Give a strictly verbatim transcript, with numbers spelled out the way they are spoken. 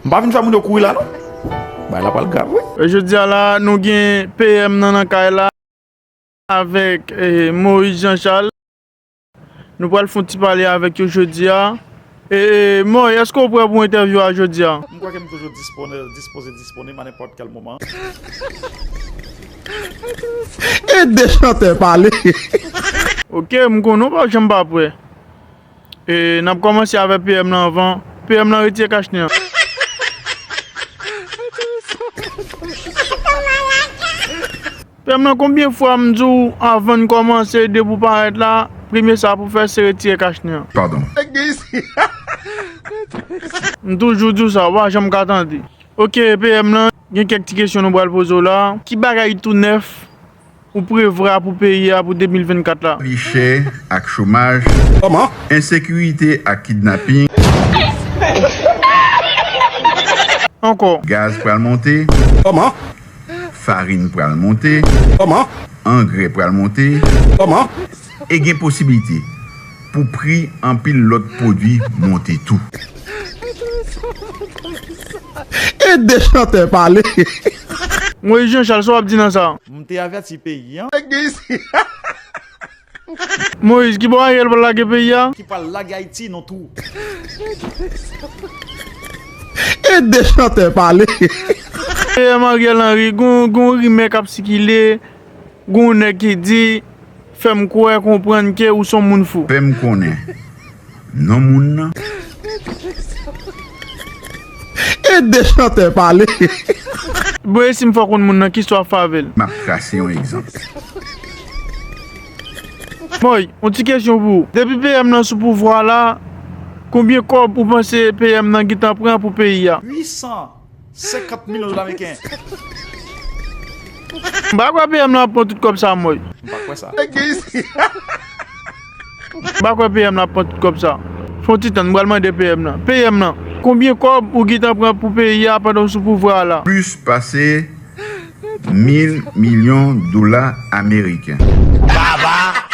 M pa vin fè moun yo kouri la non. Bagay la pral grav wi. E jodi a la, nou gen P M nan nan kay la avèk eh, Moïse Jean Charles. Nou pral fè yon ti pale avèk yo jodi a. E, e, Moïse, èske w prè pou entèvyou a jodi a? M kwè ke m toujou disponib, dispoze disponib a nenpòt kèl moman. Ede chantè pale. Ok, m konnen w pa janm pa prè. E, n ap kòmanse avèk P M nan anvan. P M nan retire kachnen an. P M nan, konbyen fwa m di w anvan n kòmanse, depi w parèt la, premye sa pou fè se retire kachnen an. Padon. M toujou di w sa, w pa janm ka tande. Ok, P M nan, gen kèk ti kesyon nou pral poze w la. Ki bagay tou nèf ou prevwa pou peyi a pou de mil vennkat la? Lavi chè ak chomaj, kòman? Ensekirite ak kidnaping. Ankò. Gaz pral monte. Kòman? Farin pral monte. Kòman? Angrè pral monte. Kòman? E gen posiblite pou pri anpil lòt pwodui monte tou. Ede chantè pale. Moïse Jean Charles, sa w ap di nan sa? M te avèti peyi an. Moïse, ki bò Ariel pral lage peyi a? Ki pral lage Ayiti, non tou. Ede chantè pale. P M Ariel Henry, gon, gon rimè k ap sikile, gon nèg ki di, fè m kwè, konprann ke ou s on moun fou. Fè m konnen non moun nan. Ede chantè pale. Bon, e si m fè w konn moun nan, kisa w ap fè avè l? M ap trase yon egzanp. Moy, yon ti kesyon pou ou. Depi P M nan sou pouvwa la, konbyen kòb ou panse P M nan gentan pran pou peyi a? Uit san senkant milyon dola ameriken. M pa kwè P M nan ap pran tout kòb sa, Moy. M pa kwè sa. M pa kwè P M nan ap pran tout kòb sa. Fè yon ti tann, m pral mande P M nan. P M nan, konbyen kòb ou gentan pran pou peyi a pandan w sou pouvwa a la? Plis pase mil milyon dola ameriken. Baba!